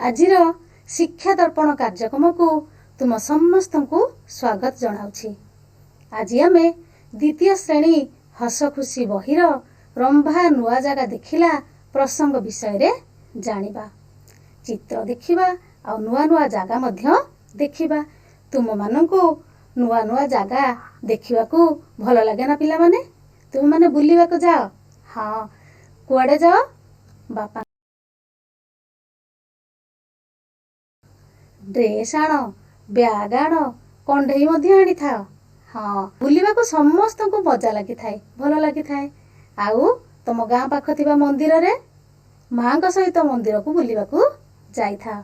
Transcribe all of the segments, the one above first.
ଆଜିର ଶିକ୍ଷା ଦର୍ପଣ କାର୍ଯ୍ୟକ୍ରମକୁ ତୁମ ସମସ୍ତଙ୍କୁ ସ୍ୱାଗତ ଜଣାଉଛି। ଆଜି ଆମେ ଦ୍ୱିତୀୟ ଶ୍ରେଣୀ ହସ ଖୁସି ବହିର ରମ୍ଭା ନୂଆ ଜାଗା ଦେଖିଲା ପ୍ରସଙ୍ଗ ବିଷୟରେ ଜାଣିବା। ଚିତ୍ର ଦେଖିବା ଆଉ ନୂଆ ନୂଆ ଜାଗା ମଧ୍ୟ ଦେଖିବା। ତୁମମାନଙ୍କୁ ନୂଆ ନୂଆ ଜାଗା ଦେଖିବାକୁ ଭଲ ଲାଗେ ନା ପିଲାମାନେ? ତୁମେମାନେ ବୁଲିବାକୁ ଯାଅ? ହଁ, କୁଆଡ଼େ ଯାଅ? ବାପା ଡ୍ରେସ୍ ଆଣ, ବ୍ୟାଗ୍ ଆଣ, କଣ୍ଢେଇ ମଧ୍ୟ ଆଣିଥାଅ। ହଁ, ବୁଲିବାକୁ ସମସ୍ତଙ୍କୁ ମଜା ଲାଗିଥାଏ, ଭଲ ଲାଗିଥାଏ। ଆଉ ତମ ଗାଁ ପାଖ ଥିବା ମନ୍ଦିରରେ ମାଙ୍କ ସହିତ ମନ୍ଦିରକୁ ବୁଲିବାକୁ ଯାଇଥାଅ।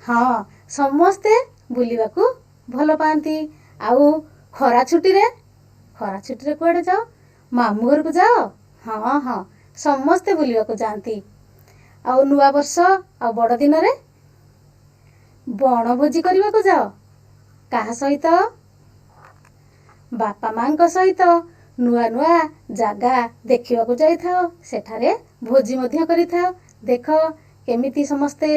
ହଁ, ସମସ୍ତେ ବୁଲିବାକୁ ଭଲ ପାଆନ୍ତି। ଆଉ ଖରା ଛୁଟିରେ, ଖରା ଛୁଟିରେ କୁଆଡ଼େ ଯାଅ? ମାମୁଁ ଘରକୁ ଯାଅ? ହଁ ହଁ, ସମସ୍ତେ ବୁଲିବାକୁ ଯାଆନ୍ତି। ଆଉ ନୂଆବର୍ଷ ଆଉ ବଡ଼ଦିନରେ ବଣଭୋଜି କରିବାକୁ ଯାଅ। କାହା ସହିତ? ବାପା ମାଙ୍କ ସହିତ ନୂଆ ନୂଆ ଜାଗା ଦେଖିବାକୁ ଯାଇଥାଅ, ସେଠାରେ ଭୋଜି ମଧ୍ୟ କରିଥାଅ। ଦେଖ କେମିତି ସମସ୍ତେ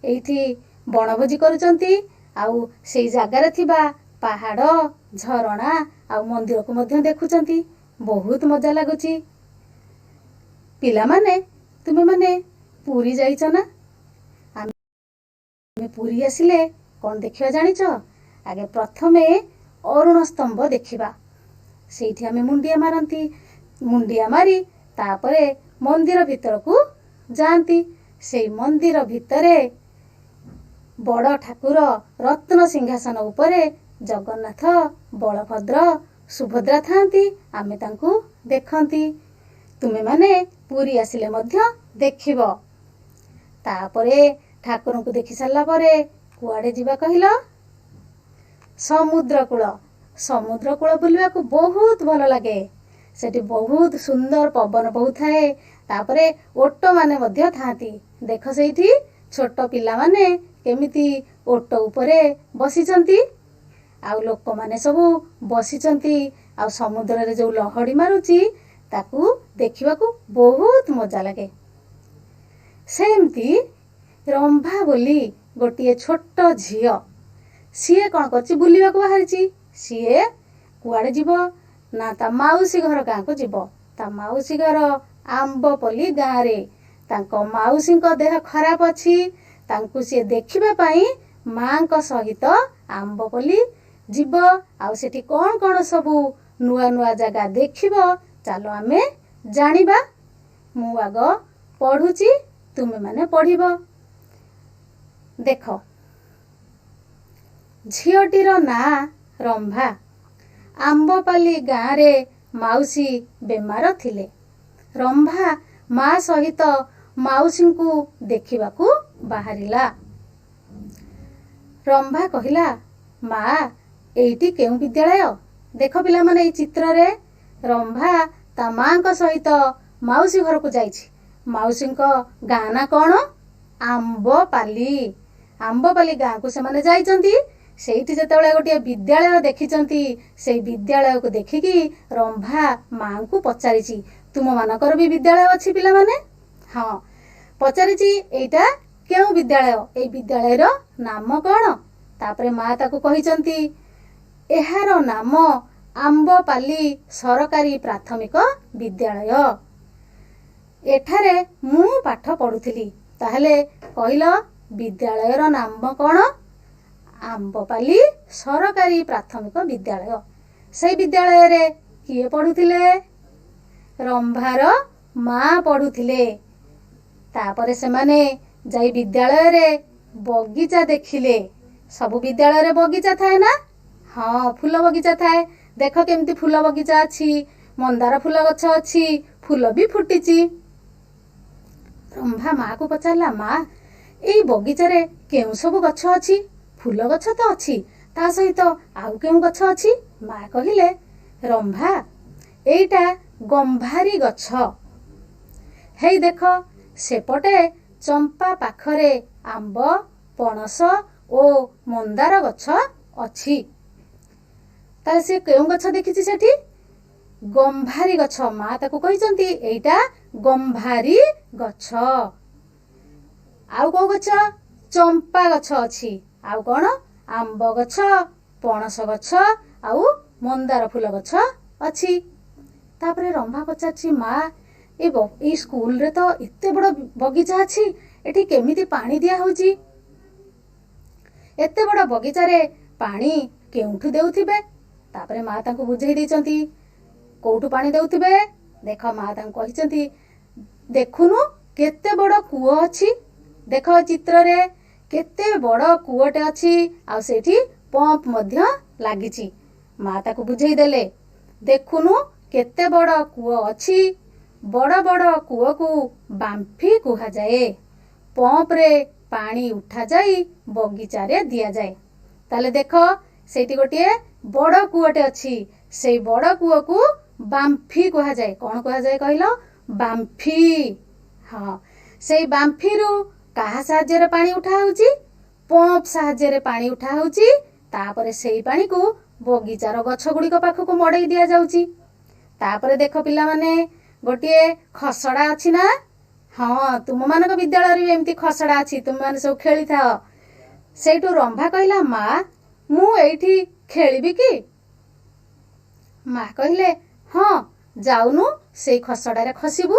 ଏଇଠି ବଣଭୋଜି କରୁଛନ୍ତି, ଆଉ ସେଇ ଜାଗାରେ ଥିବା ପାହାଡ଼, ଝରଣା ଆଉ ମନ୍ଦିରକୁ ମଧ୍ୟ ଦେଖୁଛନ୍ତି। ବହୁତ ମଜା ଲାଗୁଛି। ପିଲାମାନେ, ତୁମେମାନେ ପୁରୀ ଯାଇଛ ନା? ଆମେ ପୁରୀ ଆସିଲେ କ'ଣ ଦେଖିବା ଜାଣିଛ? ଆଗେ ପ୍ରଥମେ ଅରୁଣ ସ୍ତମ୍ଭ ଦେଖିବା। ସେଇଠି ଆମେ ମୁଣ୍ଡିଆ ମାରନ୍ତି। ମୁଣ୍ଡିଆ ମାରି ତାପରେ ମନ୍ଦିର ଭିତରକୁ ଯାଆନ୍ତି। ସେଇ ମନ୍ଦିର ଭିତରେ ବଡ଼ ଠାକୁର ରତ୍ନ ସିଂହାସନ ଉପରେ ଜଗନ୍ନାଥ, ବଳଭଦ୍ର, ସୁଭଦ୍ରା ଥାଆନ୍ତି। ଆମେ ତାଙ୍କୁ ଦେଖନ୍ତି। ତୁମେମାନେ ପୁରୀ ଆସିଲେ ମଧ୍ୟ ଦେଖିବ। ତାପରେ ଠାକୁରଙ୍କୁ ଦେଖି ସାରିଲା ପରେ କୁଆଡ଼େ ଯିବା କହିଲ? ସମୁଦ୍ର କୂଳ। ସମୁଦ୍ର କୂଳ ବୁଲିବାକୁ ବହୁତ ଭଲ ଲାଗେ। ସେଠି ବହୁତ ସୁନ୍ଦର ପବନ ବହୁଥାଏ। ତାପରେ ଓଟମାନେ ମଧ୍ୟ ଥାଆନ୍ତି। ଦେଖ ସେଇଠି ଛୋଟ ପିଲାମାନେ କେମିତି ଓଟ ଉପରେ ବସିଛନ୍ତି, ଆଉ ଲୋକମାନେ ସବୁ ବସିଛନ୍ତି। ଆଉ ସମୁଦ୍ରରେ ଯେଉଁ ଲହଡ଼ି ମାରୁଛି ତାକୁ ଦେଖିବାକୁ ବହୁତ ମଜା ଲାଗେ। ସେମିତି ରମ୍ଭା ବୋଲି ଗୋଟିଏ ଛୋଟ ଝିଅ, ସିଏ କ'ଣ କରିଛି? ବୁଲିବାକୁ ବାହାରିଛି। ସିଏ କୁଆଡ଼େ ଯିବ ନା ତା ମାଉସୀ ଘର ଗାଁକୁ ଯିବ। ତା ମାଉସୀ ଘର ଆମ୍ବପଲ୍ଲୀ ଗାଁରେ। ତାଙ୍କ ମାଉସୀଙ୍କ ଦେହ ଖରାପ ଅଛି। ତାଙ୍କୁ ସିଏ ଦେଖିବା ପାଇଁ ମାଙ୍କ ସହିତ ଆମ୍ବପଲ୍ଲୀ ଯିବ। ଆଉ ସେଠି କ'ଣ କ'ଣ ସବୁ ନୂଆ ନୂଆ ଜାଗା ଦେଖିବ, ଚାଲ ଆମେ ଜାଣିବା। ମୁଁ ଆଗ ପଢ଼ୁଛି, ତୁମେମାନେ ପଢ଼ିବ। ଦେଖ, ଝିଅଟିର ନାଁ ରମ୍ଭା। ଆମ୍ବପାଲି ଗାଁରେ ମାଉସୀ ବେମାର ଥିଲେ। ରମ୍ଭା ମା ସହିତ ମାଉସୀଙ୍କୁ ଦେଖିବାକୁ ବାହାରିଲା। ରମ୍ଭା କହିଲା, ମା, ଏଇଟି କେଉଁ ବିଦ୍ୟାଳୟ? ଦେଖ ପିଲାମାନେ, ଏଇ ଚିତ୍ରରେ ରମ୍ଭା ତା ମାଙ୍କ ସହିତ ମାଉସୀ ଘରକୁ ଯାଇଛି। ମାଉସୀଙ୍କ ଗାଁ ନାଁ କ'ଣ? ଆମ୍ବପାଲି। ଆମ୍ବପାଲି ଗାଁକୁ ସେମାନେ ଯାଇଛନ୍ତି। ସେଇଠି ଯେତେବେଳେ ଗୋଟିଏ ବିଦ୍ୟାଳୟ ଦେଖିଛନ୍ତି, ସେଇ ବିଦ୍ୟାଳୟକୁ ଦେଖିକି ରମ୍ଭା ମାଙ୍କୁ ପଚାରିଛି। ତୁମମାନଙ୍କର ବି ବିଦ୍ୟାଳୟ ଅଛି ପିଲାମାନେ? ହଁ, ପଚାରିଛି ଏଇଟା କେଉଁ ବିଦ୍ୟାଳୟ, ଏଇ ବିଦ୍ୟାଳୟର ନାମ କ'ଣ? ତାପରେ ମା ତାକୁ କହିଛନ୍ତି, ଏହାର ନାମ ଆମ୍ବପାଲି ସରକାରୀ ପ୍ରାଥମିକ ବିଦ୍ୟାଳୟ। ଏଠାରେ ମୁଁ ପାଠ ପଢ଼ୁଥିଲି। ତାହେଲେ କହିଲ, ବିଦ୍ୟାଳୟର ନାମ କ'ଣ? ଆମ୍ବପାଲି ସରକାରୀ ପ୍ରାଥମିକ ବିଦ୍ୟାଳୟ। ସେଇ ବିଦ୍ୟାଳୟରେ କିଏ ପଢ଼ୁଥିଲେ? ରମ୍ଭାର ମା ପଢ଼ୁଥିଲେ। ତାପରେ ସେମାନେ ଯାଇ ବିଦ୍ୟାଳୟରେ ବଗିଚା ଦେଖିଲେ। ସବୁ ବିଦ୍ୟାଳୟରେ ବଗିଚା ଥାଏ ନା? ହଁ, ଫୁଲ ବଗିଚା ଥାଏ। ଦେଖ କେମିତି ଫୁଲ ବଗିଚା ଅଛି। ମନ୍ଦାର ଫୁଲ ଗଛ ଅଛି, ଫୁଲ ବି ଫୁଟିଛି। ରମ୍ଭା ମାକୁ ପଚାରିଲା, ମା, ଏଇ ବଗିଚାରେ କେଉଁ ସବୁ ଗଛ ଅଛି? ଫୁଲ ଗଛ ତ ଅଛି, ତା ସହିତ ଆଉ କେଉଁ ଗଛ ଅଛି? ମା କହିଲେ, ରମ୍ଭା, ଏଇଟା ଗମ୍ଭାରୀ ଗଛ। ହେଇ ଦେଖ, ସେପଟେ ଚମ୍ପା ପାଖରେ ଆମ୍ବ, ପଣସ ଓ ମନ୍ଦାର ଗଛ ଅଛି। ତାହେଲେ ସେ କେଉଁ ଗଛ ଦେଖିଛି ସେଠି? ଗମ୍ଭାରୀ ଗଛ। ମା ତାକୁ କହିଛନ୍ତି, ଏଇଟା ଗମ୍ଭାରୀ ଗଛ। ଆଉ କୋଉ ଗଛ? ଚମ୍ପା ଗଛ ଅଛି। ଆଉ କ'ଣ? ଆମ୍ବ ଗଛ, ପଣସ ଗଛ ଆଉ ମନ୍ଦାର ଫୁଲ ଗଛ ଅଛି। ତାପରେ ରମ୍ଭା ପଚାରୁଛି, ମା, ଏ ଏଇ ସ୍କୁଲରେ ତ ଏତେ ବଡ଼ ବଗିଚା ଅଛି, ଏଠି କେମିତି ପାଣି ଦିଆହଉଛି? ଏତେ ବଡ଼ ବଗିଚାରେ ପାଣି କେଉଁଠୁ ଦେଉଥିବେ? ତାପରେ ମା ତାଙ୍କୁ ବୁଝେଇ ଦେଇଛନ୍ତି କୋଉଠୁ ପାଣି ଦେଉଥିବେ। ଦେଖ, ମା ତାଙ୍କୁ କହିଛନ୍ତି, ଦେଖୁନୁ କେତେ ବଡ଼ କୂଅ ଅଛି। ଦେଖ, ଚିତ୍ରରେ କେତେ ବଡ଼ କୂଅଟେ ଅଛି ଆଉ ସେଇଠି ପମ୍ପ ମଧ୍ୟ ଲାଗିଛି। ମା ତାକୁ ବୁଝେଇ ଦେଲେ, ଦେଖୁନୁ କେତେ ବଡ଼ କୂଅ ଅଛି। ବଡ଼ ବଡ଼ କୂଅକୁ ବାମ୍ଫି କୁହାଯାଏ। ପମ୍ପରେ ପାଣି ଉଠାଯାଇ ବଗିଚାରେ ଦିଆଯାଏ। ତାହେଲେ ଦେଖ, ସେଇଠି ଗୋଟିଏ ବଡ଼ କୂଅଟେ ଅଛି। ସେଇ ବଡ଼ କୂଅକୁ ବାମ୍ଫି କୁହାଯାଏ। କ'ଣ କୁହାଯାଏ କହିଲ? ବାମ୍ଫି। ହଁ, ସେଇ ବାମ୍ଫିରୁ କାହା ସାହାଯ୍ୟରେ ପାଣି ଉଠା ହଉଛି? ପମ୍ପ ସାହାଯ୍ୟରେ ପାଣି ଉଠା ହଉଛି। ତାପରେ ସେଇ ପାଣିକୁ ବଗିଚାର ଗଛ ଗୁଡ଼ିକ ପାଖକୁ ମଡ଼େଇ ଦିଆଯାଉଛି। ତାପରେ ଦେଖ ପିଲାମାନେ, ଗୋଟିଏ ଖସଡ଼ା ଅଛି ନା? ହଁ, ତୁମମାନଙ୍କ ବିଦ୍ୟାଳୟରେ ବି ଏମିତି ଖସଡ଼ା ଅଛି, ତୁମେମାନେ ସବୁ ଖେଳିଥାଅ। ସେଇଠୁ ରମ୍ଭା କହିଲା, ମା, ମୁଁ ଏଇଠି ଖେଳିବି କି? ମା କହିଲେ, ହଁ, ଯାଉନୁ, ସେଇ ଖସଡ଼ାରେ ଖସିବୁ।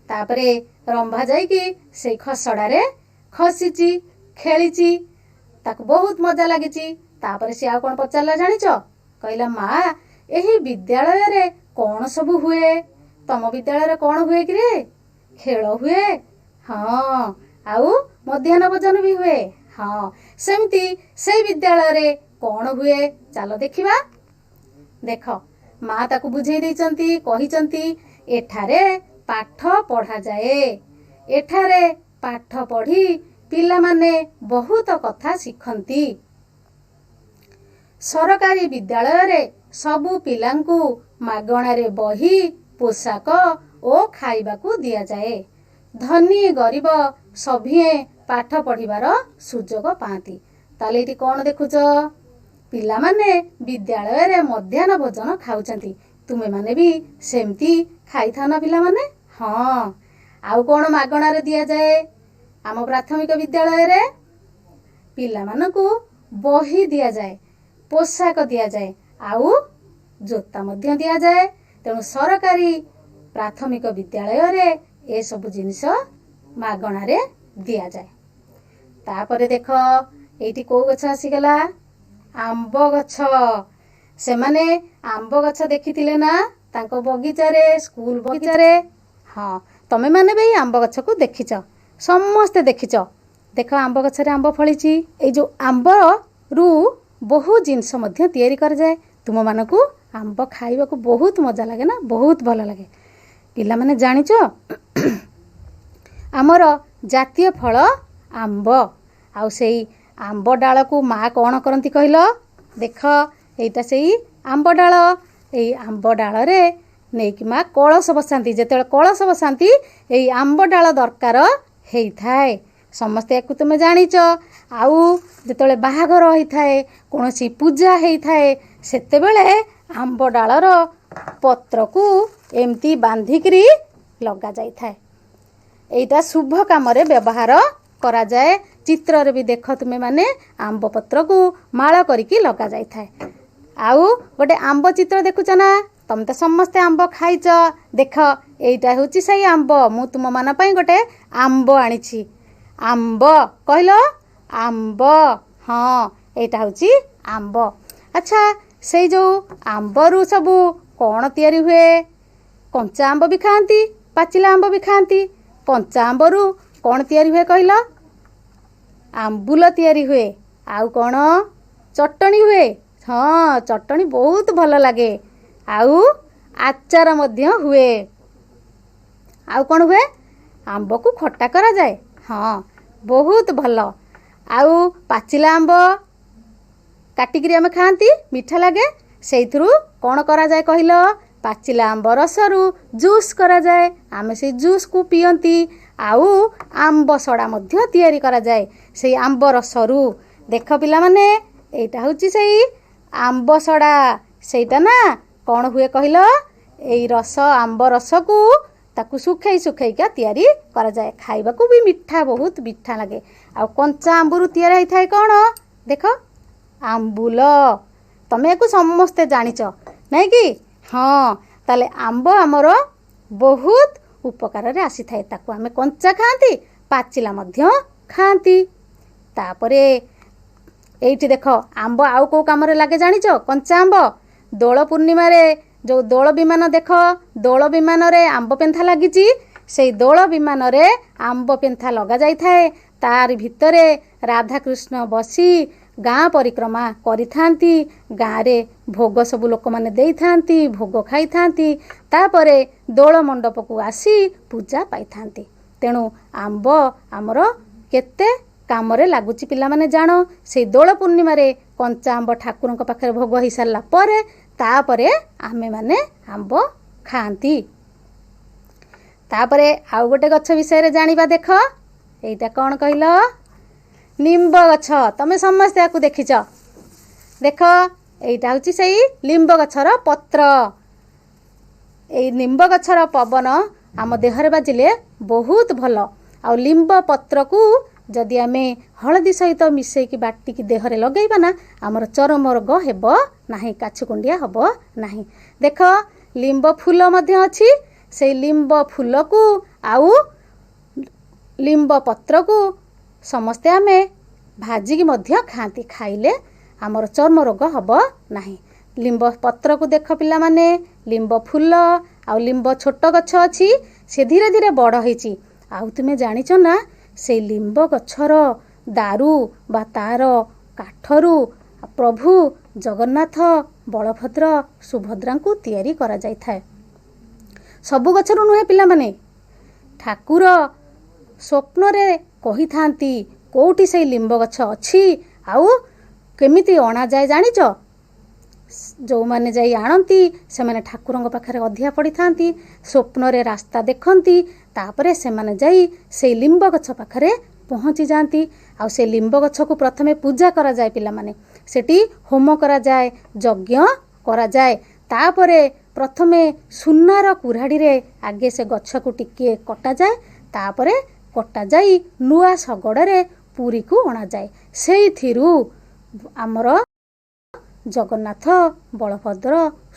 ତାପରେ ରମ୍ଭା ଯାଇକି ସେଇ ଖସଡ଼ାରେ ଖସିଛି, ଖେଳିଛି, ତାକୁ ବହୁତ ମଜା ଲାଗିଛି। ତାପରେ ସେ ଆଉ କ'ଣ ପଚାରିଲା ଜାଣିଛ? କହିଲା, ମା, ଏହି ବିଦ୍ୟାଳୟରେ କ'ଣ ସବୁ ହୁଏ? ତମ ବିଦ୍ୟାଳୟରେ କ'ଣ ହୁଏ କିରେ? ଖେଳ ହୁଏ? ହଁ, ଆଉ ମଧ୍ୟାହ୍ନ ଭୋଜନ ବି ହୁଏ। ହଁ, ସେମିତି ସେଇ ବିଦ୍ୟାଳୟରେ କ'ଣ ହୁଏ, ଚାଲ ଦେଖିବା। ଦେଖ, ମା ତାକୁ ବୁଝେଇ ଦେଇଛନ୍ତି, କହିଛନ୍ତି, ଏଠାରେ ପାଠ ପଢ଼ାଯାଏ। ଏଠାରେ ପାଠ ପଢ଼ି ପିଲାମାନେ ବହୁତ କଥା ଶିଖନ୍ତି। ସରକାରୀ ବିଦ୍ୟାଳୟରେ ସବୁ ପିଲାଙ୍କୁ ମାଗଣାରେ ବହି, ପୋଷାକ ଓ ଖାଇବାକୁ ଦିଆଯାଏ। ଧନୀ ଗରିବ ସଭିଏଁ ପାଠ ପଢ଼ିବାର ସୁଯୋଗ ପାଆନ୍ତି। ତାହେଲେ ଏଇଠି କ'ଣ ଦେଖୁଛ? ପିଲାମାନେ ବିଦ୍ୟାଳୟରେ ମଧ୍ୟାହ୍ନ ଭୋଜନ ଖାଉଛନ୍ତି। ତୁମେମାନେ ବି ସେମିତି ଖାଇଥାଅ ନା ପିଲାମାନେ? ହଁ। ଆଉ କ'ଣ ମାଗଣାରେ ଦିଆଯାଏ ଆମ ପ୍ରାଥମିକ ବିଦ୍ୟାଳୟରେ? ପିଲାମାନଙ୍କୁ ବହି ଦିଆଯାଏ, ପୋଷାକ ଦିଆଯାଏ ଆଉ ଜୋତା ମଧ୍ୟ ଦିଆଯାଏ। ତେଣୁ ସରକାରୀ ପ୍ରାଥମିକ ବିଦ୍ୟାଳୟରେ ଏସବୁ ଜିନିଷ ମାଗଣାରେ ଦିଆଯାଏ। ତାପରେ ଦେଖ, ଏଇଠି କୋଉ ଗଛ ଆସିଗଲା? ଆମ୍ବ ଗଛ। ସେମାନେ ଆମ୍ବ ଗଛ ଦେଖିଥିଲେ ନା ତାଙ୍କ ବଗିଚାରେ, ସ୍କୁଲ ବଗିଚାରେ? ହଁ, ତମେମାନେ ବି ଏଇ ଆମ୍ବ ଗଛକୁ ଦେଖିଛ, ସମସ୍ତେ ଦେଖିଛ। ଦେଖ, ଆମ୍ବ ଗଛରେ ଆମ୍ବ ଫଳିଛି। ଏଇ ଯେଉଁ ଆମ୍ବରୁ ବହୁତ ଜିନିଷ ମଧ୍ୟ ତିଆରି କରାଯାଏ। ତୁମମାନଙ୍କୁ ଆମ୍ବ ଖାଇବାକୁ ବହୁତ ମଜା ଲାଗେ ନା? ବହୁତ ଭଲ ଲାଗେ। ପିଲାମାନେ, ଜାଣିଛ, ଆମର ଜାତୀୟ ଫଳ ଆମ୍ବ। ଆଉ ସେଇ ଆମ୍ବ ଡାଳକୁ ମା କ'ଣ କରନ୍ତି କହିଲ? ଦେଖ, ଏଇଟା ସେଇ ଆମ୍ବ ଡାଳ। ଏଇ ଆମ୍ବ ଡାଳରେ ନେଇକି ମା କଳସ ବସାନ୍ତି। ଯେତେବେଳେ କଳସ ବସାନ୍ତି, ଏଇ ଆମ୍ବ ଡାଳ ଦରକାର ହେଇଥାଏ। ସମସ୍ତେ ୟାକୁ ତୁମେ ଜାଣିଛ। ଆଉ ଯେତେବେଳେ ବାହାଘର ହେଇଥାଏ, କୌଣସି ପୂଜା ହେଇଥାଏ, ସେତେବେଳେ ଆମ୍ବ ଡାଳର ପତ୍ରକୁ ଏମିତି ବାନ୍ଧିକିରି ଲଗାଯାଇଥାଏ। ଏଇଟା ଶୁଭ କାମରେ ବ୍ୟବହାର କରାଯାଏ। ଚିତ୍ରରେ ବି ଦେଖ ତୁମେମାନେ, ଆମ୍ବ ପତ୍ରକୁ ମାଳ କରିକି ଲଗାଯାଇଥାଏ। ଆଉ ଗୋଟେ ଆମ୍ବ ଚିତ୍ର ଦେଖୁଛ ନା? ତମେ ତ ସମସ୍ତେ ଆମ୍ବ ଖାଇଛ। ଦେଖ, ଏଇଟା ହେଉଛି ସେଇ ଆମ୍ବ। ମୁଁ ତୁମମାନଙ୍କ ପାଇଁ ଗୋଟେ ଆମ୍ବ ଆଣିଛି। ଆମ୍ବ କହିଲ? ଆମ୍ବ। ହଁ, ଏଇଟା ହେଉଛି ଆମ୍ବ। ଆଚ୍ଛା, ସେଇ ଯେଉଁ ଆମ୍ବରୁ ସବୁ କ'ଣ ତିଆରି ହୁଏ? କଞ୍ଚା ଆମ୍ବ ବି ଖାଆନ୍ତି, ପାଚିଲା ଆମ୍ବ ବି ଖାଆନ୍ତି। କଞ୍ଚା ଆମ୍ବରୁ କ'ଣ ତିଆରି ହୁଏ କହିଲ? ଆମ୍ବୁଲ ତିଆରି ହୁଏ। ଆଉ କ'ଣ? ଚଟଣି ହୁଏ। ହଁ, ଚଟଣି ବହୁତ ଭଲ ଲାଗେ। ଆଉ ଆଚାର ମଧ୍ୟ ହୁଏ। ଆଉ କ'ଣ ହୁଏ? ଆମ୍ବକୁ ଖଟା କରାଯାଏ। ହଁ, ବହୁତ ଭଲ। ଆଉ ପାଚିଲା ଆମ୍ବ କାଟିକିରି ଆମେ ଖାଆନ୍ତି, ମିଠା ଲାଗେ। ସେଇଥିରୁ କ'ଣ କରାଯାଏ କହିଲ? ପାଚିଲା ଆମ୍ବ ରସରୁ ଜୁସ୍ କରାଯାଏ, ଆମେ ସେଇ ଜୁସ୍କୁ ପିଅନ୍ତି। ଆଉ ଆମ୍ବ ସଡ଼ା ମଧ୍ୟ ତିଆରି କରାଯାଏ ସେଇ ଆମ୍ବ ରସରୁ। ଦେଖ ପିଲାମାନେ, ଏଇଟା ହେଉଛି ସେଇ ଆମ୍ବ ସଡ଼ା। ସେଇଟା ନା କ'ଣ ହୁଏ କହିଲ? ଏଇ ରସ, ଆମ୍ବ ରସକୁ ତାକୁ ଶୁଖେଇ ଶୁଖେଇକା ତିଆରି କରାଯାଏ। ଖାଇବାକୁ ବି ମିଠା, ବହୁତ ମିଠା ଲାଗେ। ଆଉ କଞ୍ଚା ଆମ୍ବରୁ ତିଆରି ହେଇଥାଏ କ'ଣ? ଦେଖ, ଆମ୍ବୁଲ। ତମେ ୟାକୁ ସମସ୍ତେ ଜାଣିଛ, ନାଇଁ କି? ହଁ, ତାହେଲେ ଆମ୍ବ ଆମର ବହୁତ ଉପକାରରେ ଆସିଥାଏ। ତାକୁ ଆମେ କଞ୍ଚା ଖାଆନ୍ତି, ପାଚିଲା ମଧ୍ୟ ଖାଆନ୍ତି। ତାପରେ ଏଇଠି ଦେଖ, ଆମ୍ବ ଆଉ କେଉଁ କାମରେ ଲାଗେ ଜାଣିଛ? କଞ୍ଚା ଆମ୍ବ ଦୋଳ ପୂର୍ଣ୍ଣିମାରେ ଯେଉଁ ଦୋଳ ବିମାନ, ଦେଖ, ଦୋଳ ବିମାନରେ ଆମ୍ବ ପେନ୍ଥା ଲାଗିଛି। ସେଇ ଦୋଳ ବିମାନରେ ଆମ୍ବ ପେନ୍ଥା ଲଗାଯାଇଥାଏ। ତାରି ଭିତରେ ରାଧାକୃଷ୍ଣ ବସି ଗାଁ ପରିକ୍ରମା କରିଥାନ୍ତି। ଗାଁରେ ଭୋଗ ସବୁ ଲୋକମାନେ ଦେଇଥାନ୍ତି, ଭୋଗ ଖାଇଥାନ୍ତି, ତାପରେ ଦୋଳ ମଣ୍ଡପକୁ ଆସି ପୂଜା ପାଇଥାନ୍ତି। ତେଣୁ ଆମ୍ବ ଆମର କେତେ କାମରେ ଲାଗୁଛି ପିଲାମାନେ ଜାଣ। ସେଇ ଦୋଳ ପୂର୍ଣ୍ଣିମାରେ କଞ୍ଚା ଆମ୍ବ ଠାକୁରଙ୍କ ପାଖରେ ଭୋଗ ହେଇସାରିଲା ପରେ ତାପରେ ଆମେମାନେ ଆମ୍ବ ଖାଆନ୍ତି। ତାପରେ ଆଉ ଗୋଟେ ଗଛ ବିଷୟରେ ଜାଣିବା। ଦେଖ, ଏଇଟା କ'ଣ କହିଲ? ନିମ୍ବ ଗଛ। ତମେ ସମସ୍ତେ ୟାକୁ ଦେଖିଛ। ଦେଖ, ଏଇଟା ହେଉଛି ସେଇ ଲିମ୍ବ ଗଛର ପତ୍ର। ଏଇ ନିମ୍ବ ଗଛର ପବନ ଆମ ଦେହରେ ବାଜିଲେ ବହୁତ ଭଲ। ଆଉ ଲିମ୍ବ ପତ୍ରକୁ ଯଦି ଆମେ ହଳଦୀ ସହିତ ମିଶେଇକି ବାଟିକି ଦେହରେ ଲଗେଇବା ନା, ଆମର ଚର୍ମ ରୋଗ ହେବ ନାହିଁ, କାଛୁ କୁଣ୍ଡିଆ ହେବ ନାହିଁ। ଦେଖ, ଲିମ୍ବ ଫୁଲ ମଧ୍ୟ ଅଛି। ସେଇ ଲିମ୍ବ ଫୁଲକୁ ଆଉ ଲିମ୍ବ ପତ୍ରକୁ ସମସ୍ତେ ଆମେ ଭାଜିକି ମଧ୍ୟ ଖାଆନ୍ତି। ଖାଇଲେ ଆମର ଚର୍ମ ରୋଗ ହେବ ନାହିଁ। ଲିମ୍ବ ପତ୍ରକୁ ଦେଖ ପିଲାମାନେ, ଲିମ୍ବ ଫୁଲ ଆଉ ଲିମ୍ବ ଛୋଟ ଗଛ ଅଛି, ସେ ଧୀରେ ଧୀରେ ବଡ଼ ହେଇଛି। ଆଉ ତୁମେ ଜାଣିଛ ନା, ସେଇ ଲିମ୍ବ ଗଛର ଦାରୁ ବା ତାର କାଠରୁ ପ୍ରଭୁ ଜଗନ୍ନାଥ, ବଳଭଦ୍ର, ସୁଭଦ୍ରାଙ୍କୁ ତିଆରି କରାଯାଇଥାଏ। ସବୁ ଗଛରୁ ନୁହେଁ ପିଲାମାନେ। ଠାକୁର ସ୍ୱପ୍ନରେ କହିଥାନ୍ତି କେଉଁଠି ସେଇ ଲିମ୍ବ ଗଛ ଅଛି ଆଉ କେମିତି ଅଣାଯାଏ, ଜାଣିଛ? ଯେଉଁମାନେ ଯାଇ ଆଣନ୍ତି, ସେମାନେ ଠାକୁରଙ୍କ ପାଖରେ ଅଧିଆ ପଡ଼ିଥାନ୍ତି, ସ୍ୱପ୍ନରେ ରାସ୍ତା ଦେଖନ୍ତି, ତାପରେ ସେମାନେ ଯାଇ ସେଇ ଲିମ୍ବ ଗଛ ପାଖରେ ପହଞ୍ଚି ଯାଆନ୍ତି। ଆଉ ସେ ଲିମ୍ବ ଗଛକୁ ପ୍ରଥମେ ପୂଜା କରାଯାଏ ପିଲାମାନେ। ସେଠି ହୋମ କରାଯାଏ, ଯଜ୍ଞ କରାଯାଏ। ତାପରେ ପ୍ରଥମେ ସୁନାର କୁରାଢ଼ୀରେ ଆଗେ ସେ ଗଛକୁ ଟିକିଏ କଟାଯାଏ। ତାପରେ କଟାଯାଇ ନୂଆ ଶଗଡ଼ରେ ପୁରୀକୁ ଅଣାଯାଏ। ସେଇଥିରୁ ଆମର ଜଗନ୍ନାଥ, ବଳଭଦ୍ର,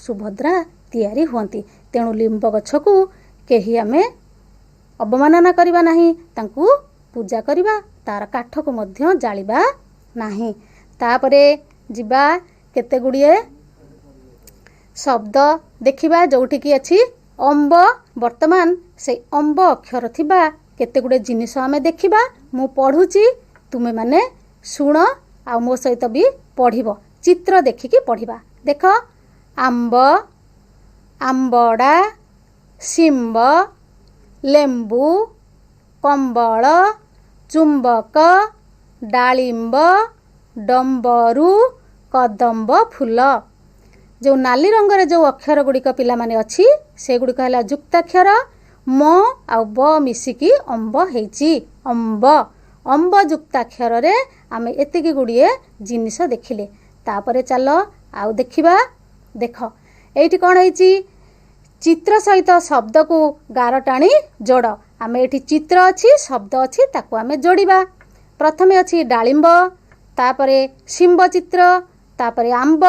ସୁଭଦ୍ରା ତିଆରି ହୁଅନ୍ତି। ତେଣୁ ଲିମ୍ବ ଗଛକୁ କେହି ଆମେ ଅବମାନନା କରିବା ନାହିଁ, ତାଙ୍କୁ ପୂଜା କରିବା, ତାର କାଠକୁ ମଧ୍ୟ ଜାଳିବା ନାହିଁ। ତାପରେ ଯିବା, କେତେ ଗୁଡ଼ିଏ ଶବ୍ଦ ଦେଖିବା ଯେଉଁଠିକି ଅଛି ଅମ୍ବ। ବର୍ତ୍ତମାନ ସେଇ ଅମ୍ବ ଅକ୍ଷର ଥିବା କେତେ ଗୁଡ଼ିଏ ଜିନିଷ ଆମେ ଦେଖିବା। ମୁଁ ପଢ଼ୁଛି, ତୁମେମାନେ ଶୁଣ ଆଉ ମୋ ସହିତ ବି ପଢ଼ିବ। ଚିତ୍ର ଦେଖିକି ପଢ଼ିବା। ଦେଖ, ଆମ୍ବ, ଆମ୍ବଡ଼ା, ଶିମ୍ବ, ଲେମ୍ବୁ, କମ୍ବଳ, ଚୁମ୍ବକ, ଡାଳିମ୍ବ, ଡମ୍ବରୁ, କଦମ୍ବ ଫୁଲ। ଯେଉଁ ନାଲି ରଙ୍ଗରେ ଯେଉଁ ଅକ୍ଷର ଗୁଡ଼ିକ ପିଲାମାନେ ଅଛି, ସେଗୁଡ଼ିକ ହେଲା ଯୁକ୍ତାକ୍ଷର। ମ ଆଉ ବ ମିଶିକି ଅମ୍ବ ହେଇଛି, ଅମ୍ବ। ଅମ୍ବ ଯୁକ୍ତାକ୍ଷରରେ ଆମେ ଏତିକି ଗୁଡ଼ିଏ ଜିନିଷ ଦେଖିଲେ। ତାପରେ ଚାଲ ଆଉ ଦେଖିବା। ଦେଖ, ଏଇଠି କ'ଣ ହେଇଛି? ଚିତ୍ର ସହିତ ଶବ୍ଦକୁ ଗାର ଟାଣି ଯୋଡ଼। ଆମେ ଏଠି ଚିତ୍ର ଅଛି, ଶବ୍ଦ ଅଛି, ତାକୁ ଆମେ ଯୋଡ଼ିବା। ପ୍ରଥମେ ଅଛି ଡାଳିମ୍ବ, ତାପରେ ଶିମ୍ବ ଚିତ୍ର, ତାପରେ ଆମ୍ବ,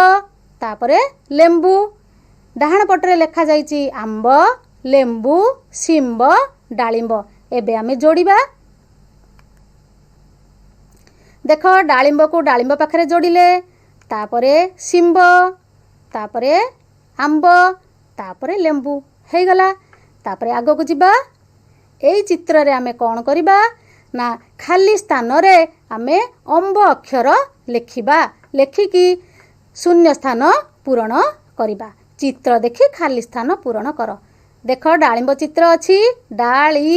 ତାପରେ ଲେମ୍ବୁ। ଡାହାଣ ପଟରେ ଲେଖାଯାଇଛି ଆମ୍ବ, ଲେମ୍ବୁ, ଶିମ୍ବ, ଡାଳିମ୍ବ। ଏବେ ଆମେ ଯୋଡ଼ିବା। ଦେଖ, ଡାଳିମ୍ବକୁ ଡାଳିମ୍ବ ପାଖରେ ଯୋଡ଼ିଲେ, ତାପରେ ଶିମ୍ବ, ତାପରେ ଆମ୍ବ, ତାପରେ ଲେମ୍ବୁ ହେଇଗଲା। ତାପରେ ଆଗକୁ ଯିବା। ଏଇ ଚିତ୍ରରେ ଆମେ କ'ଣ କରିବା ନା, ଖାଲି ସ୍ଥାନରେ ଆମେ ଅମ୍ବ ଅକ୍ଷର ଲେଖିବା। ଲେଖିକି ଶୂନ୍ୟ ସ୍ଥାନ ପୂରଣ କରିବା। ଚିତ୍ର ଦେଖି ଖାଲି ସ୍ଥାନ ପୂରଣ କର। ଦେଖ, ଡାଳିମ୍ବ ଚିତ୍ର ଅଛି, ଡାଳି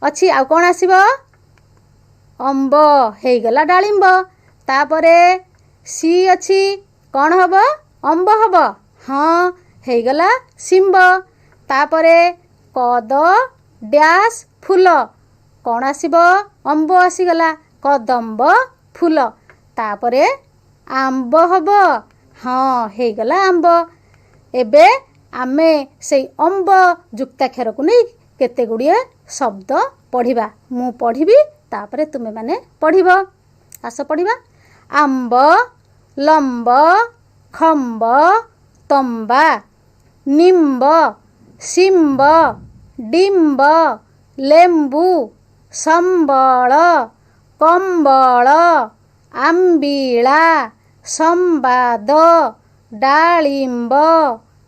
ଅଛି, ଆଉ କ'ଣ ଆସିବ? ଅମ୍ବ ହେଇଗଲା, ଡାଳିମ୍ବ। ତାପରେ ସି ଅଛି, କ'ଣ ହବ? ଅମ୍ବ ହବ। ହଁ, ହେଇଗଲା ଶିମ୍ବ। ତାପରେ କଦ ଡ୍ୟାସ୍ ଫୁଲ, କ'ଣ ଆସିବ? ଅମ୍ବ ଆସିଗଲା, କଦମ୍ବ ଫୁଲ। ତାପରେ ଆମ୍ବ ହବ। ହଁ, ହେଇଗଲା ଆମ୍ବ। ଏବେ ଆମେ ସେଇ ଅମ୍ବ ଯୁକ୍ତାକ୍ଷରକୁ ନେଇ କେତେ ଗୁଡ଼ିଏ ଶବ୍ଦ ପଢ଼ିବା। ମୁଁ ପଢ଼ିବି, ତାପରେ ତୁମେମାନେ ପଢ଼ିବ। ଆସ ପଢ଼ିବା। ଆମ୍ବ, ଲମ୍ବ, ଖମ୍ବ, ତମ୍ବା, ନିମ୍ବ, ଶିମ୍ବ, ଡିମ୍ବ, ଲେମ୍ବୁ, ସମ୍ବଳ, କମ୍ବଳ, ଆମ୍ବିଳା, ସମ୍ବାଦ, ଡାଳିମ୍ବ,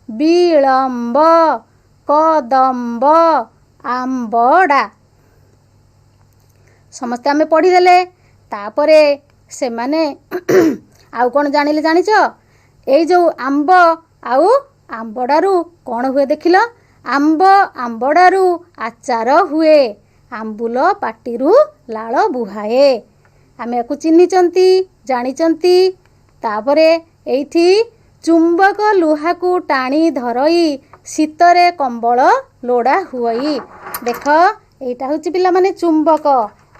ବିଳମ୍ବ, କଦମ୍ବ, ଆମ୍ବଡ଼ା। ସମସ୍ତେ ଆମେ ପଢ଼ିଦେଲେ। ତାପରେ ସେମାନେ ଆଉ କ'ଣ ଜାଣିଲେ ଜାଣିଛ? ଏଇ ଯେଉଁ ଆମ୍ବ ଆଉ ଆମ୍ବଡ଼ାରୁ କ'ଣ ହୁଏ ଦେଖିଲ? ଆମ୍ବ ଆମ୍ବଡ଼ାରୁ ଆଚାର ହୁଏ, ଆମ୍ବୁଲ ପାଟିରୁ ଲାଳ ବୁହାଏ। ଆମେ ୟାକୁ ଚିହ୍ନିଛନ୍ତି, ଜାଣିଛନ୍ତି। ତାପରେ ଏଇଠି ଚୁମ୍ବକ ଲୁହାକୁ ଟାଣି ଧରଇ, ଶୀତରେ କମ୍ବଳ ଲୋଡ଼ା ହୁଅଇ। ଦେଖ, ଏଇଟା ହେଉଛି ପିଲାମାନେ ଚୁମ୍ବକ।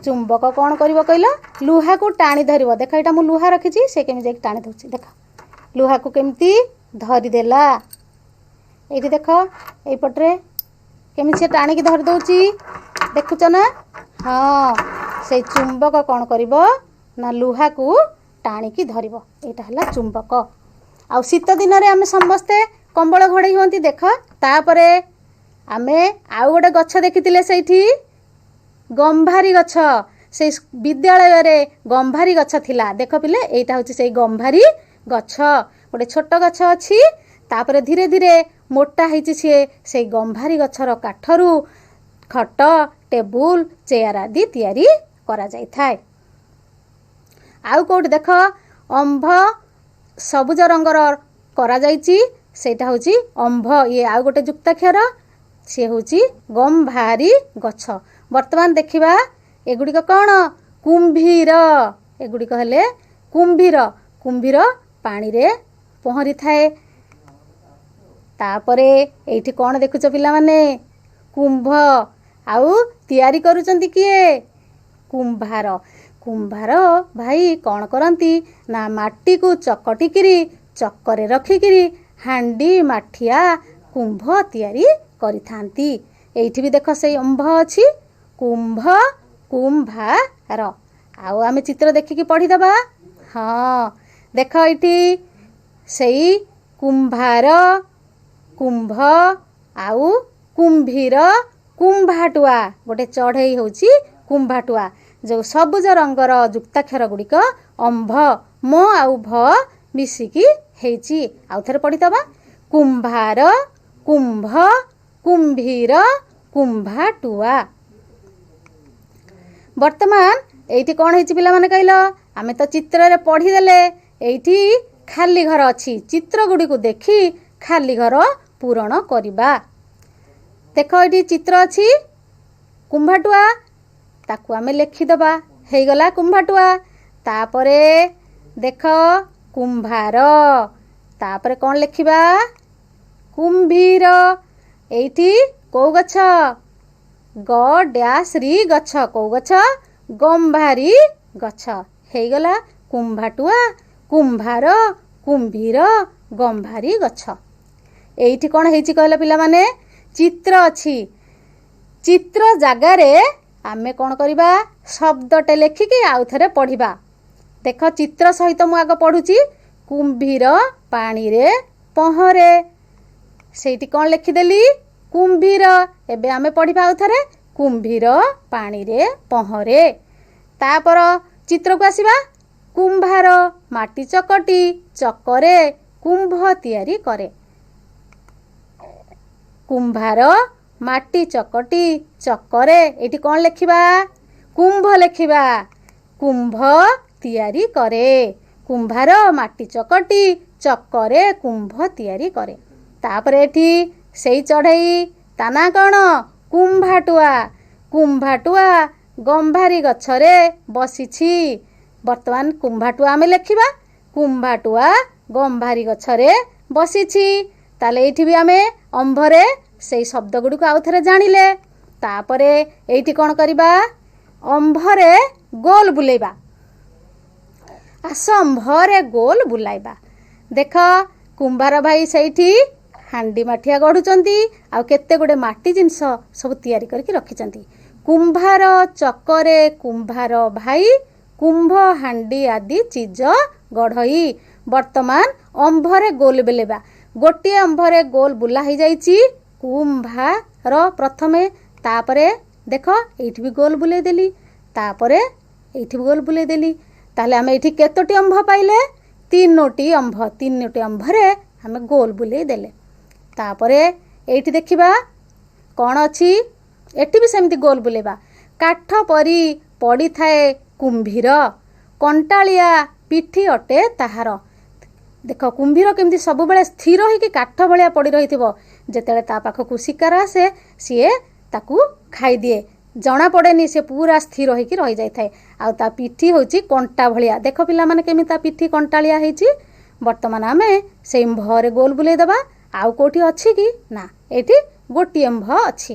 ଚୁମ୍ବକ କ'ଣ କରିବ କହିଲ? ଲୁହାକୁ ଟାଣି ଧରିବ। ଦେଖ, ଏଇଟା ମୁଁ ଲୁହା ରଖିଛି, ସେ କେମିତି ଯାଇକି ଟାଣି ଦେଉଛି। ଦେଖ, ଲୁହାକୁ କେମିତି ଧରିଦେଲା। ଏଇଠି ଦେଖ, ଏଇପଟରେ କେମିତି ସେ ଟାଣିକି ଧରି ଦେଉଛି, ଦେଖୁଛ ନା? ହଁ, ସେଇ ଚୁମ୍ବକ କ'ଣ କରିବ ନା ଲୁହାକୁ ଟାଣିକି ଧରିବ। ଏଇଟା ହେଲା ଚୁମ୍ବକ। ଆଉ ଶୀତ ଦିନରେ ଆମେ ସମସ୍ତେ କମ୍ବଳ ଘୋଡ଼େଇ ହୁଅନ୍ତି। ଦେଖ, ତାପରେ ଆମେ ଆଉ ଗୋଟେ ଗଛ ଦେଖିଥିଲେ ସେଇଠି, ଗମ୍ଭାରୀ ଗଛ। ସେଇ ବିଦ୍ୟାଳୟରେ ଗମ୍ଭାରୀ ଗଛ ଥିଲା। ଦେଖ ପିଲେ, ଏଇଟା ହେଉଛି ସେଇ ଗମ୍ଭାରୀ ଗଛ। ଗୋଟେ ଛୋଟ ଗଛ ଅଛି, ତାପରେ ଧୀରେ ଧୀରେ ମୋଟା ହେଇଛି ସିଏ। ସେଇ ଗମ୍ଭାରୀ ଗଛର କାଠରୁ ଖଟ, ଟେବୁଲ, ଚେୟାର ଆଦି ତିଆରି କରାଯାଇଥାଏ। ଆଉ କେଉଁଠି ଦେଖ, ଅମ୍ଭ ସବୁଜ ରଙ୍ଗର କରାଯାଇଛି, ସେଇଟା ହେଉଛି ଅମ୍ଭ। ଇଏ ଆଉ ଗୋଟେ ଯୁକ୍ତାକ୍ଷର, ସିଏ ହେଉଛି ଗମ୍ଭାରୀ ଗଛ। ବର୍ତ୍ତମାନ ଦେଖିବା ଏଗୁଡ଼ିକ କ'ଣ? କୁମ୍ଭୀର। ଏଗୁଡ଼ିକ ହେଲେ କୁମ୍ଭୀର। କୁମ୍ଭୀର ପାଣିରେ ପହଁରିଥାଏ। ତାପରେ ଏଇଠି କ'ଣ ଦେଖୁଛ ପିଲାମାନେ? କୁମ୍ଭ। ଆଉ ତିଆରି କରୁଛନ୍ତି କିଏ? କୁମ୍ଭାର। କୁମ୍ଭାର ଭାଇ କ'ଣ କରନ୍ତି ନା ମାଟିକୁ ଚକଟିକିରି ଚକରେ ରଖିକିରି ହାଣ୍ଡି, ମାଠିଆ, କୁମ୍ଭ ତିଆରି କରିଥାନ୍ତି। ଏଇଠି ବି ଦେଖ, ସେଇ ଅମ୍ଭ ଅଛି। କୁମ୍ଭ, କୁମ୍ଭାର। ଆଉ ଆମେ ଚିତ୍ର ଦେଖିକି ପଢ଼ିଦେବା। ହଁ, ଦେଖ, ଏଇଠି ସେଇ କୁମ୍ଭାର, କୁମ୍ଭ ଆଉ କୁମ୍ଭୀର, କୁମ୍ଭାଟୁଆ। ଗୋଟେ ଚଢ଼େଇ ହେଉଛି କୁମ୍ଭାଟୁଆ। ଯେଉଁ ସବୁଜ ରଙ୍ଗର ଯୁକ୍ତାକ୍ଷର ଗୁଡ଼ିକ ଅମ୍ଭ, ମ ଆଉ ଭ ମିଶିକି ହେଇଛି। ଆଉ ଥରେ ପଢ଼ିଦେବା। କୁମ୍ଭାର, କୁମ୍ଭ, କୁମ୍ଭୀର, କୁମ୍ଭାଟୁଆ। ବର୍ତ୍ତମାନ ଏଇଠି କ'ଣ ହେଇଛି ପିଲାମାନେ କହିଲ? ଆମେ ତ ଚିତ୍ରରେ ପଢ଼ିଦେଲେ। ଏଇଠି ଖାଲି ଘର ଅଛି। ଚିତ୍ର ଗୁଡ଼ିକୁ ଦେଖି ଖାଲି ଘର ପୂରଣ କରିବା। ଦେଖ, ଏଇଠି ଚିତ୍ର ଅଛି କୁମ୍ଭାଟୁଆ, ତାକୁ ଆମେ ଲେଖିଦେବା। ହେଇଗଲା କୁମ୍ଭାଟୁଆ। ତାପରେ ଦେଖ, କୁମ୍ଭାର। ତାପରେ କ'ଣ ଲେଖିବା? କୁମ୍ଭୀର। ଏଇଠି କୋଉ ଗଛ? ଗ ଡ୍ୟାସ୍ ରି ଗଛ। କୋଉ ଗଛ? ଗମ୍ଭାରୀ ଗଛ। ହେଇଗଲା କୁମ୍ଭାଟୁଆ, କୁମ୍ଭାର, କୁମ୍ଭୀର, ଗମ୍ଭାରୀ ଗଛ। ଏଇଠି କ'ଣ ହେଇଛି କହିଲ ପିଲାମାନେ? ଚିତ୍ର ଅଛି। ଚିତ୍ର ଜାଗାରେ ଆମେ କ'ଣ କରିବା? ଶବ୍ଦଟେ ଲେଖିକି ଆଉ ଥରେ ପଢ଼ିବା। ଦେଖ, ଚିତ୍ର ସହିତ ମୁଁ ଆଗ ପଢ଼ୁଛି। କୁମ୍ଭୀର ପାଣିରେ ପହଁରେ। ସେଇଠି କ'ଣ ଲେଖିଦେଲି? କୁମ୍ଭୀର। ଏବେ ଆମେ ପଢ଼ିବା ଆଉ ଥରେ, କୁମ୍ଭୀର ପାଣିରେ ପହଁରେ। ତାପର ଚିତ୍ରକୁ ଆସିବା। କୁମ୍ଭାର ମାଟି ଚକଟି ଚକରେ କୁମ୍ଭ ତିଆରି କରେ। କୁମ୍ଭାର ମାଟି ଚକଟି ଚକରେ, ଏଇଠି କ'ଣ ଲେଖିବା? କୁମ୍ଭ ଲେଖିବା। କୁମ୍ଭ ତିଆରି କରେ। କୁମ୍ଭାର ମାଟି ଚକଟି ଚକରେ କୁମ୍ଭ ତିଆରି କରେ। ତାପରେ ଏଠି ସେଇ ଚଢ଼େଇ, ତା ନାଁ କ'ଣ? କୁମ୍ଭାଟୁଆ। କୁମ୍ଭାଟୁଆ ଗମ୍ଭାରୀ ଗଛରେ ବସିଛି। ବର୍ତ୍ତମାନ କୁମ୍ଭାଟୁଆ ଆମେ ଲେଖିବା। କୁମ୍ଭାଟୁଆ ଗମ୍ଭାରୀ ଗଛରେ ବସିଛି। ତାହେଲେ ଏଇଠି ବି ଆମେ ଅମ୍ଭରେ ସେଇ ଶବ୍ଦ ଗୁଡ଼ିକୁ ଆଉ ଥରେ ଜାଣିଲେ। ତାପରେ ଏଇଠି କ'ଣ କରିବା? ଅମ୍ଭରେ ଗୋଲ ବୁଲେଇବା। ଆସ, ଅମ୍ଭରେ ଗୋଲ ବୁଲାଇବା। ଦେଖ, କୁମ୍ଭାର ଭାଇ ସେଇଠି ହାଣ୍ଡି ମାଠିଆ ଗଢ଼ୁଛନ୍ତି ଆଉ କେତେ ଗୁଡ଼ିଏ ମାଟି ଜିନିଷ ସବୁ ତିଆରି କରିକି ରଖିଛନ୍ତି। କୁମ୍ଭାର ଚକରେ କୁମ୍ଭାର ଭାଇ, କୁମ୍ଭ ହାଣ୍ଡି ଆଦି ଚିଜ ଗଢ଼ଇ। ବର୍ତ୍ତମାନ ଅମ୍ଭରେ ଗୋଲ ବୁଲେଇବା। ଗୋଟିଏ ଅମ୍ଭରେ ଗୋଲ ବୁଲା ହେଇଯାଇଛି କୁମ୍ଭାର ପ୍ରଥମେ। ତାପରେ ଦେଖ, ଏଇଠି ବି ଗୋଲ ବୁଲେଇ ଦେଲି, ତାପରେ ଏଇଠି ବି ଗୋଲ ବୁଲେଇ ଦେଲି। ତାହେଲେ ଆମେ ଏଇଠି କେତୋଟି ଅମ୍ଭ ପାଇଲେ? ତିନୋଟି ଅମ୍ଭ। ତିନୋଟି ଅମ୍ଭରେ ଆମେ ଗୋଲ ବୁଲେଇ ଦେଲେ। ତାପରେ ଏଇଠି ଦେଖିବା କ'ଣ ଅଛି। ଏଠି ବି ସେମିତି ଗୋଲ ବୁଲେଇବା। କାଠ ପରି ପଡ଼ିଥାଏ କୁମ୍ଭୀର, କଣ୍ଟାଳିଆ ପିଠି ଅଟେ ତାହାର। ଦେଖ, କୁମ୍ଭୀର କେମିତି ସବୁବେଳେ ସ୍ଥିର ହେଇକି କାଠ ଭଳିଆ ପଡ଼ି ରହିଥିବ। ଯେତେବେଳେ ତା ପାଖକୁ ଶିକାର ଆସେ, ସିଏ ତାକୁ ଖାଇଦିଏ, ଜଣା ପଡ଼େନି। ସେ ପୁରା ସ୍ଥିର ହେଇକି ରହିଯାଇଥାଏ ଆଉ ତା ପିଠି ହେଉଛି କଣ୍ଟା ଭଳିଆ। ଦେଖ ପିଲାମାନେ, କେମିତି ତା ପିଠି କଣ୍ଟାଳିଆ ହେଇଛି। ବର୍ତ୍ତମାନ ଆମେ ସେଇ ଭରେ ଗୋଲ ବୁଲେଇ ଦେବା। ଆଉ କେଉଁଠି ଅଛି କି? ନା, ଏଇଠି ଗୋଟିଏ ମ୍ଭ ଅଛି।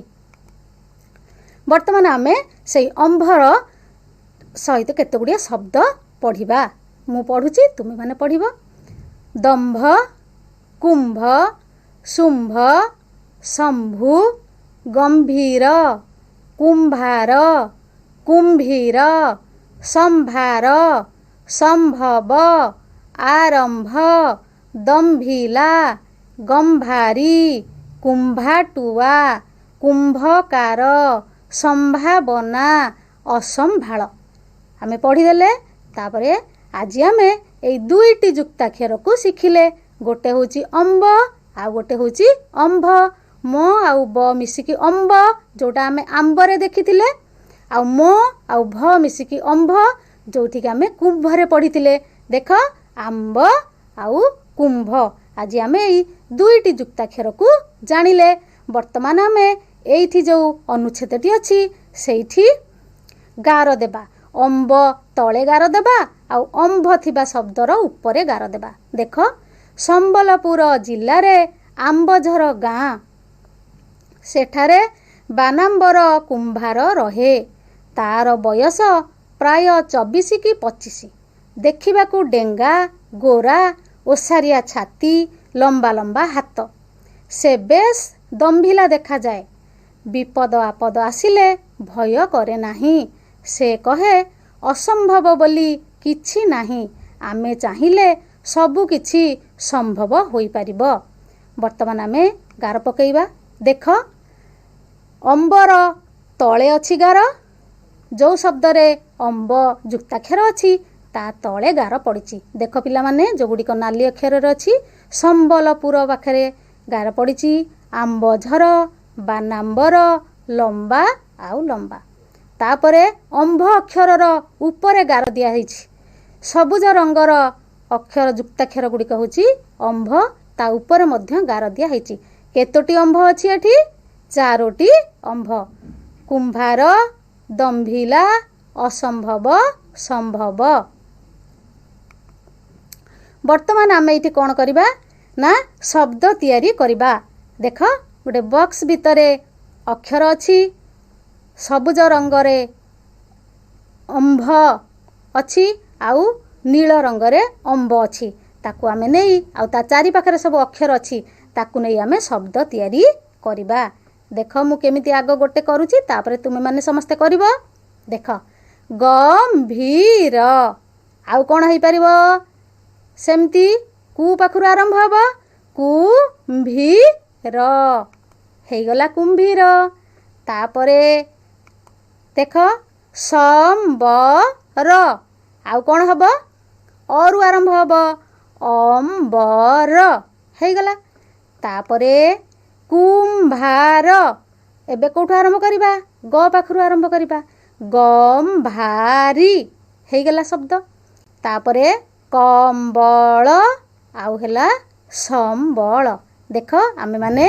ବର୍ତ୍ତମାନ ଆମେ ସେଇ ଅମ୍ଭର ସହିତ କେତେ ଗୁଡ଼ିଏ ଶବ୍ଦ ପଢ଼ିବା। ମୁଁ ପଢ଼ୁଛି, ତୁମେମାନେ ପଢ଼ିବ। ଦମ୍ଭ, କୁମ୍ଭ, ଶୁମ୍ଭ, ଶମ୍ଭୁ, ଗମ୍ଭୀର, କୁମ୍ଭାର, କୁମ୍ଭୀର, ସମ୍ଭାର, ସମ୍ଭବ, ଆରମ୍ଭ, ଦମ୍ଭିଲା, ଗମ୍ଭାରୀ, କୁମ୍ଭାଟୁଆ, କୁମ୍ଭକାର, ସମ୍ଭାବନା, ଅସମ୍ଭାଳ। ଆମେ ପଢ଼ିଦେଲେ। ତାପରେ ଆଜି ଆମେ ଏଇ ଦୁଇଟି ଯୁକ୍ତାକ୍ଷରକୁ ଶିଖିଲେ। ଗୋଟେ ହେଉଛି ଅମ୍ବ ଆଉ ଗୋଟେ ହେଉଛି ଅମ୍ଭ। ମ ଆଉ ବ ମିଶିକି ଅମ୍ବ, ଯେଉଁଟା ଆମେ ଆମ୍ବରେ ଦେଖିଥିଲେ, ଆଉ ମ ଆଉ ଭ ମିଶିକି ଅମ୍ଭ, ଯେଉଁଠିକି ଆମେ କୁମ୍ଭରେ ପଢ଼ିଥିଲେ। ଦେଖ, ଆମ୍ବ ଆଉ କୁମ୍ଭ। ଆଜି ଆମେ ଏଇ ଦୁଇଟି ଯୁକ୍ତାକ୍ଷରକୁ ଜାଣିଲେ। ବର୍ତ୍ତମାନ ଆମେ ଏଇଠି ଯେଉଁ ଅନୁଚ୍ଛେଦଟି ଅଛି, ସେଇଠି ଗାର ଦେବା। ଅମ୍ବ ତଳେ ଗାର ଦେବା ଆଉ ଅମ୍ଭ ଥିବା ଶବ୍ଦର ଉପରେ ଗାର ଦେବା। ଦେଖ, ସମ୍ବଲପୁର ଜିଲ୍ଲାରେ ଆମ୍ବଝର ଗାଁ। ସେଠାରେ ବାନାମ୍ବର କୁମ୍ଭାର ରହେ। ତାର ବୟସ ପ୍ରାୟ 24 କି 25। ଦେଖିବାକୁ ଡେଙ୍ଗା, ଗୋରା, ଓସାରିଆ ଛାତି, ଲମ୍ବା ଲମ୍ବା ହାତ। ସେ ବେଶ୍ ଦମ୍ଭିଲା ଦେଖାଯାଏ। ବିପଦ ଆପଦ ଆସିଲେ ଭୟ କରେ ନାହିଁ। ସେ କହେ, ଅସମ୍ଭବ ବୋଲି କିଛି ନାହିଁ, ଆମେ ଚାହିଁଲେ ସବୁ କିଛି ସମ୍ଭବ ହୋଇପାରିବ। ବର୍ତ୍ତମାନ ଆମେ ଗାର ପକାଇବା। ଦେଖ, ଅମ୍ବର ତଳେ ଅଛି ଗାର। ଯେଉଁ ଶବ୍ଦରେ ଅମ୍ବ ଯୁକ୍ତାକ୍ଷର ଅଛି, ତା ତଳେ ଗାର ପଡ଼ିଛି। ଦେଖ ପିଲାମାନେ, ଯେଉଁଗୁଡ଼ିକ ନାଲି ଅକ୍ଷରରେ ଅଛି, ସମ୍ବଲପୁର ପାଖରେ ଗାର ପଡ଼ିଛି, ଆମ୍ବଝର, ବାନାମ୍ବର, ଲମ୍ବା ଆଉ ଲମ୍ବା। ତାପରେ ଅମ୍ଭ ଅକ୍ଷରର ଉପରେ ଗାର ଦିଆହେଇଛି। ସବୁଜ ରଙ୍ଗର ଅକ୍ଷର ଯୁକ୍ତାକ୍ଷର ଗୁଡ଼ିକ ହେଉଛି ଅମ୍ଭ, ତା ଉପରେ ମଧ୍ୟ ଗାର ଦିଆହେଇଛି। କେତୋଟି ଅମ୍ଭ ଅଛି ଏଠି? ଚାରୋଟି ଅମ୍ଭ। କୁମ୍ଭାର, ଦମ୍ଭିଲା, ଅସମ୍ଭବ, ସମ୍ଭବ। ବର୍ତ୍ତମାନ ଆମେ ଏଇଠି କ'ଣ କରିବା ନା ଶବ୍ଦ ତିଆରି କରିବା। ଦେଖ, ଗୋଟେ ବକ୍ସ ଭିତରେ ଅକ୍ଷର ଅଛି। ସବୁଜ ରଙ୍ଗରେ ଅମ୍ଭ ଅଛି ଆଉ ନୀଳ ରଙ୍ଗରେ ଅମ୍ବ ଅଛି। ତାକୁ ଆମେ ନେଇ, ଆଉ ତା ଚାରିପାଖରେ ସବୁ ଅକ୍ଷର ଅଛି, ତାକୁ ନେଇ ଆମେ ଶବ୍ଦ ତିଆରି କରିବା। ଦେଖ, ମୁଁ କେମିତି ଆଗ ଗୋଟେ କରୁଛି, ତାପରେ ତୁମେମାନେ ସମସ୍ତେ କରିବ। ଦେଖ, ଗମ୍ଭୀର। ଆଉ କ'ଣ ହେଇପାରିବ? ସେମିତି କୁ ପାଖରୁ ଆରମ୍ଭ ହେବ, କୁମ୍ଭୀର ହେଇଗଲା, କୁମ୍ଭୀର। ତାପରେ ଦେଖ, ସମ୍ବର। ଆଉ କ'ଣ ହେବ? ଅରୁ ଆରମ୍ଭ ହେବ, ଅମ୍ବର ହେଇଗଲା। ତାପରେ କୁମ୍ଭାର। ଏବେ କେଉଁଠୁ ଆରମ୍ଭ କରିବା? ଗ ପାଖରୁ ଆରମ୍ଭ କରିବା, ଗମ୍ଭାରୀ ହେଇଗଲା ଶବ୍ଦ। ତାପରେ କମ୍ବଳ ଆଉ ହେଲା ସମ୍ବଳ। ଦେଖ, ଆମେମାନେ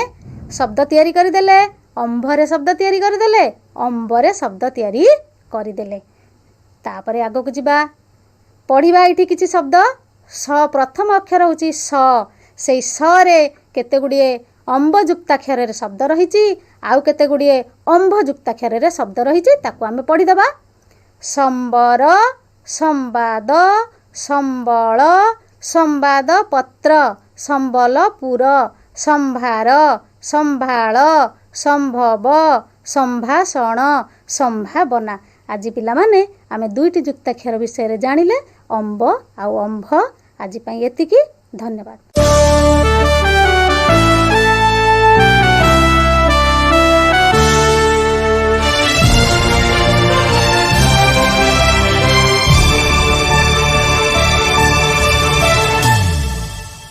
ଶବ୍ଦ ତିଆରି କରିଦେଲେ। ଅମ୍ଭରେ ଶବ୍ଦ ତିଆରି କରିଦେଲେ, ଅମ୍ବରେ ଶବ୍ଦ ତିଆରି କରିଦେଲେ। ତାପରେ ଆଗକୁ ଯିବା, ପଢ଼ିବା ଏଇଠି କିଛି ଶବ୍ଦ। ସ, ପ୍ରଥମ ଅକ୍ଷର ହେଉଛି ସ। ସେଇ ସରେ କେତେ ଗୁଡ଼ିଏ ଅମ୍ବ ଯୁକ୍ତାକ୍ଷରରେ ଶବ୍ଦ ରହିଛି ଆଉ କେତେ ଗୁଡ଼ିଏ ଅମ୍ଭ ଯୁକ୍ତାକ୍ଷରରେ ଶବ୍ଦ ରହିଛି, ତାକୁ ଆମେ ପଢ଼ିଦେବା। ସମ୍ବର, ସମ୍ବାଦ, ସମ୍ବଳ, ସମ୍ବାଦପତ୍ର, ସମ୍ବଲପୁର, ସମ୍ଭାର, ସମ୍ଭାଳ, ସମ୍ଭବ, ସମ୍ଭାଷଣ, ସମ୍ଭାବନା। ଆଜି ପିଲାମାନେ ଆମେ ଦୁଇଟି ଯୁକ୍ତାକ୍ଷର ବିଷୟରେ ଜାଣିଲେ, ଅମ୍ବ ଆଉ ଅମ୍ଭ। ଆଜି ପାଇଁ ଏତିକି, ଧନ୍ୟବାଦ।